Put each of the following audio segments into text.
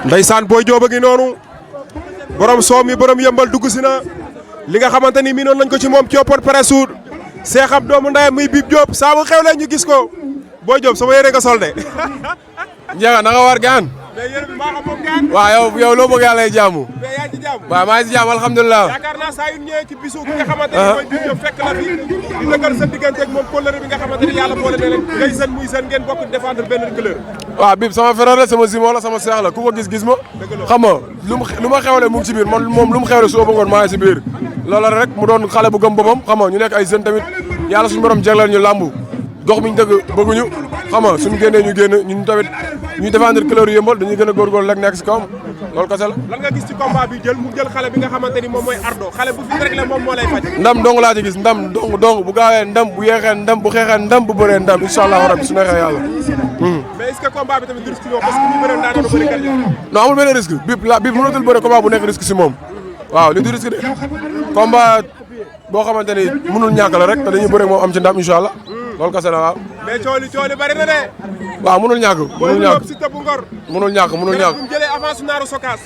ndeysaan Boy Diop a ngi noonu borom soow mi borom yëmbal dugg si na li nga xamante ni miinoon nañ ko ci moom ci open presse seexam doomu ndeyam muy Bib Diop saa bu xewlee ñu gis ko Boy Diop sama yére nga sol de. Ndiaga na nga war gaan. mais yére bi maa xam moom gaan. waaw yow loo bëgg yàlla lay jaamu. mais yaa ngi ci jàmm. waaw maa ngi ci jàmm alhamdulilah. yaakaar naa saa yu ñëwee ci bisu ki nga xamante ni mooy Bib Diop fekk la fi di dëggal sa diggante ak moom kóllëre bi nga xamante ni yàlla boole na leen ngay sën muy sën ngeen bokk défendre benn couleur. waaw Bib sama frère la sama simo la sama seex la ku ko gis ma. xam nga lu ma xewle mu ngi ci biir man moom lu mu xewle su bëggoon maa ngi ci biir loolu rek mu doon xale bu gëm boppam xam nga ñu nekk ay jeunes tamit yàlla suñu borom jagleel ñu làmbu gox mi ñu dëgg bëgguñu xam nga suñu génnee ñu génn ñun tamit ñuy défendre couleur yëmbal dañuy gën a góorgóorlu rek nekk si kawam loolu kese la. lan nga gis ci combat bi mu jël xale bi nga xamante ni moom mooy Ardo xale bu fi rek la moom moo lay faj. ndam dong laa ci gis ndam dong bu gaawee ndam bu yeexee ndam bu xeexee ndam bu bëree ndam incha allah rabbi su neexee yàlla. mais est-ce que combat bi tamit risque parce que ñu bëree naa doon bëri kat non amul benn risque Bib mënatul bëre combat bu nekk risque si moom waaw li du risque de combat boo xamante ni mënul ñàkk la rek te dañuy bëre moom am ci ndam incha allah loolu kese la waaw. mais cooli bari na de. waaw mënul ñàkk si tëb ngor. mënul ñàkk bu mu jëlee avance naaru sokaas.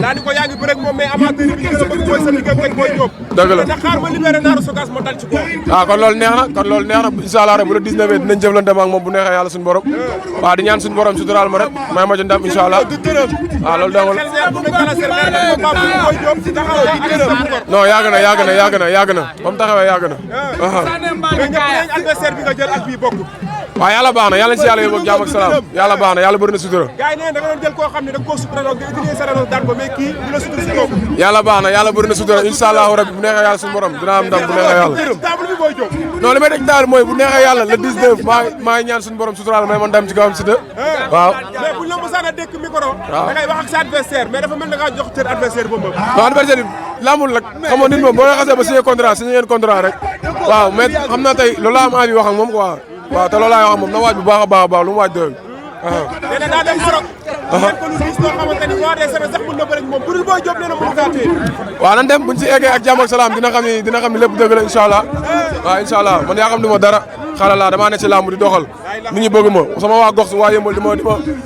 daa ni ko yaa ngi bëre ak moom mais amateur bi gën a bëgg mooy sa diggante ak Boy Diop. dëgg la ndax xaar ma libéré naaru sokaas ma dal ci kaw. waaw kon loolu neex na incha allah rek bu la 19 dinañ jëflante ak moom bu neexee yàlla suñu borom waaw di ñaan suñu borom suturaal ma rek may ma ci ndam incha allah waaw loolu dong non yàgg na ba mu taxawee yàgg na adversaire bi nga jël ak bii bokk. waaw yàlla baax na yàlla si yàlla yóbbu ak jàmm ak salaam yàlla baax na yàlla bëri na sutura. gars yi nee da nga doon jël koo xam ne da nga koo sutura nga utilisé sa daan ko mais kii du la sutura si kaw. yàlla baax na yàlla bëri na sutura incha allahu rabbi bu neexee yàlla suñu borom dina am ndam bu neexee yàlla. non li may teg daal mooy bu neexee yàlla le 19 maa ngi ñaan suñu borom suturaal may man ndam ci kawam si de waaw. mais buñ la mosaan a dékk micro. da ngay wax ak sa adversaire mais dafa mel da ngaa jox cër adversaire boobu. non adversaire bi lambul nag xam nga nit moom boo xasee ba signé ngeen contrat rek waaw mais xam naa tey loolu laa am envie wax ak moom quoi waaw te loolu laa wax moom na waaj bu baax a baax lu mu waaj doyul. nee na daa dem Sorok. nekk lu gis loo xamante ni waa des sax mën na bëri moom bu dul Boy Diop nee na mënu kaa téye. waaw nan dem buñ si eggee ak jàmm ak salaam dina xam ni lépp dëgg la incha allah waaw incha allah man yaa xam du ma dara xala laa damaa ne si làmb di doxal nit ñi bëgg ma sama waa gox waa yëmbal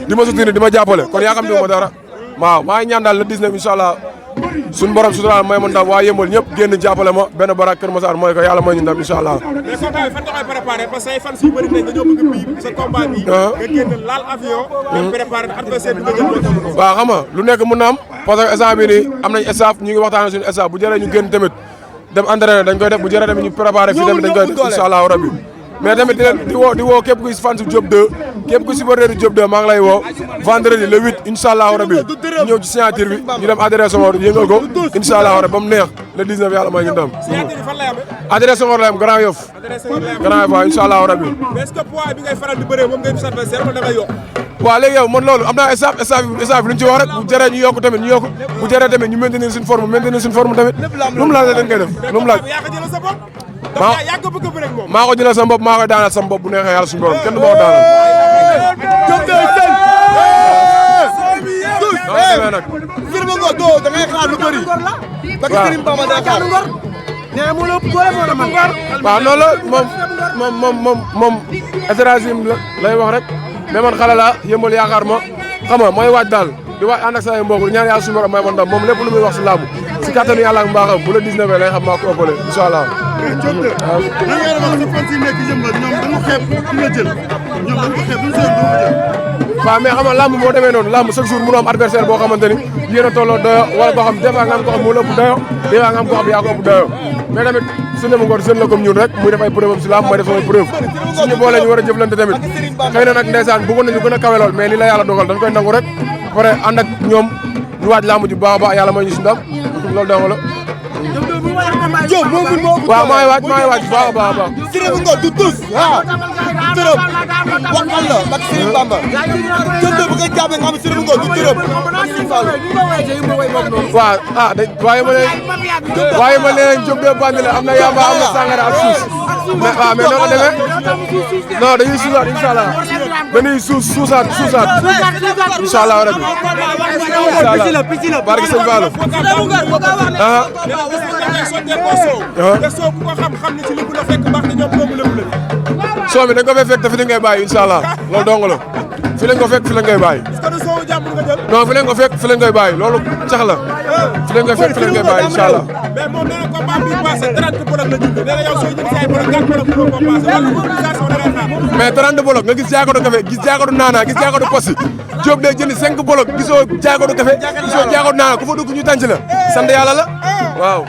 di ma soutenir di ma jàppale kon yaa xam du ma dara waaw maa ngi ñaan daal le 19 incha allah suñu borom suturaal may ma ndam waa yëmbal ñëpp génn jàppale ma benn barak Kër Massar mooy ko yàlla mooy ñu ndam incha allah. mais combat bi fan nga koy préparé parce que ay fan yu bëri nañ dañoo bëgg bii sa combat bi nga génn laal avion. nga préparé adversaire bi nga jël mooy toll. waaw xam nga lu nekk mën na am parce que instant bii nii am nañ staff ñu ngi waxtaan suñu staff bu jëree ñu génn tamit dem entraîné dañ koy def bu jëree tamit ñu préparé fii tamit dañ koy def incha allah rabbi mais tamit di woo képp kuy fan si Diop 2 képp ku supporter Diop 2 maa ngi lay woo vendredi le 8 incha allah rabi ñëw ci signature bi ñu dem adresse Senghor yëngal ko incha allah rabi ba mu neex le 19 yàlla may ñu dem. signature bi fan lay amee. adresse Senghor lay am Grand Yoff. Grand Yoff waaw incha allah rabi. mais est-ce que poids bi ngay faral di bëree moom ngay gis adversaire wala da ngay yokk. waaw léegi yow man loolu am naa staff bi lu ñu ci wax rek bu jëree ñu yokk tamit ñu yokk bu jëree tamit ñu maintenir suñu forme tamit lu mu laaj la dañ koy def lu mu laaj. maa ko jëlee sama bopp maa koy daanal sama bopp bu neexee yàlla suñu borom kenn du ma ko daanal. nag. firme nga doo da ngay xaar lu bëri. waaw ba Serigne Bamba day xaar. nee mu la doole moo la man. waaw noonu la moom stratégie lay wax rek mais man xale laa yëmbal yaakaar ma xam nga mooy waaj daal di waaj ànd ak say mbokk di ñaan yàlla suñu borom may man ndam moom lépp lu muy wax si laabu si kattanu yàlla ak mbaaxam bu la 19 lay xam maa ko ëppale incha allah. waaw lan ngay wax sa fan si nekk yëmbal ñoom dañu xeeb ku la jël ñoom dañu ko xeeb duñu seen doo jël. waaw mais xam nga lamb moo demee noonu lamb chaque jour mënoo am adversaire boo xamante ni yéen a tolloo doyo wala koo xam des fois nga am ko xam moo la ëpp doyo des fois nga am ko xam yaa ko ëpp doyo mais tamit suñu dem ngor jeune la comme ñun rek muy def ay preuve am si lamb mooy def samay preuve suñu boole ñu war a jëflante tamit xëy na nag ndeysaan bëggoon nañu gën a kawe lool mais li la yàlla dogal dañ koy nangu rek pare ànd ak ñoom ñu waaj lamb ji bu baax a baax yàlla may ñu si ndam loolu dong la Diop moo mun moo. waaw maa ngi waaj bu baax a baax a baax. Serigne Ngor du tus. waaw tërëb waxal la ak Serigne Bamba. jënd bu nga jàppee nga xam ne Serigne Ngor du tërëb. waaw ah waaye ma leen Diop de bandi la am na yamba am na sangara ak suus mais waaw mais noo ko demee non dañuy suusaat incha allah dañuy suusaat incha allah rabi incha allah barke sëñ Fallou soo mi dañ ko fay fekk te fi la ngay bàyyi incha allah loolu dong la fi lañ ko fekk fi la ngay bàyyi non fi leen ko fekk fi leen koy bàyyi loolu cax la fi leen koy fekk fi leen koy bàyyi incha allah. mais moom nee na combat bi passé 30 bolok la jublu nee na yow soo jëlee say bolok 4 bolok pour ko passé wala mobilisation da ngay xaar. mais 30 bolok nga gis jaakoodu café gis jaakoodu naana gis jaakoodu posi Diop day jënd 5 bolok gisoo jaakoodu café gisoo jaakoodu naana ku fa dugg ñu tànc la sant yàlla la waaw.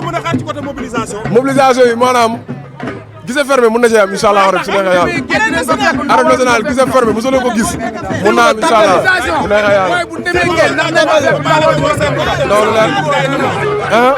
mën a xaar ci côté mobilisation. mobilisation yi maanaam gise fermé mën na cee am incha allah rek su neexee yàlla arène nationale gise fermé mosuloo ko gis mën naa am incha allah su neexee yàlla. loolu la ah.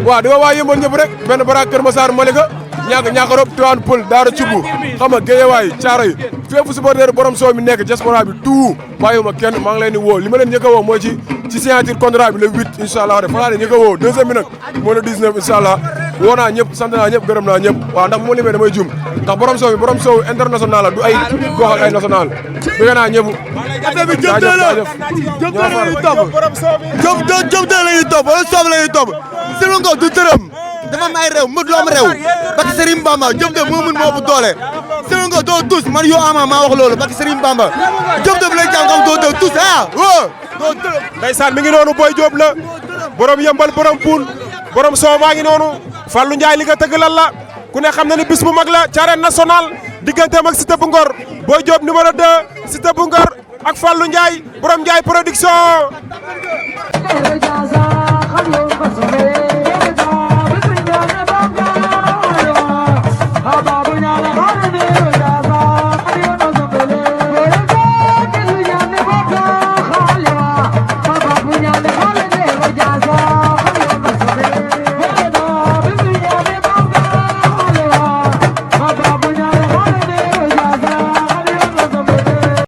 waaw di waa yëmbal ñëpp rek benn bara Kër Massar Malika ñàkk rob Tivaouane Peulh Daara Thioub xam nga Guédiawaye Thiaroye fépp supporter borom soow mi nekk diaspora bi tout bàyyiwuma kenn maa ngi leen di woo li ma leen njëkk a woo mooy ci signature contrat bi le 8 incha allah rek fa laa leen njëkk a woo deuxième bi nag mooy le 19 incha allah woo naa ñëpp sant naa ñëpp gërëm naa ñëpp waaw ndax bu ma limee damay jum ndax borom soow international la du ay gox ak ay national bëgg naa ñëpp jaajëf Diop la ñuy topp wala soob la ñuy topp Serigne Ngom du tërëm dafa am ay réew mbër du am réew parce que Serigne Bamba Diop de moo mën moo bu doole Serigne Ngom doo tus man yoo ama maa wax loolu parce que Serigne Bamba Diop de bu lay jàng doo tus doo tërëm ndeysaan mi ngi noonu Boy Diop la borom yëmbal borom Poul borom soow maa ngi noonu Fallou Ndiaye li nga tëgg lan la ku ne xam na ni bis bu mag la ci arène nationale digganteem ak Siteu bu Ngor Boy Diop numéro 2 Siteu bu Ngor ak Fallou Ndiaye borom Ndiaye production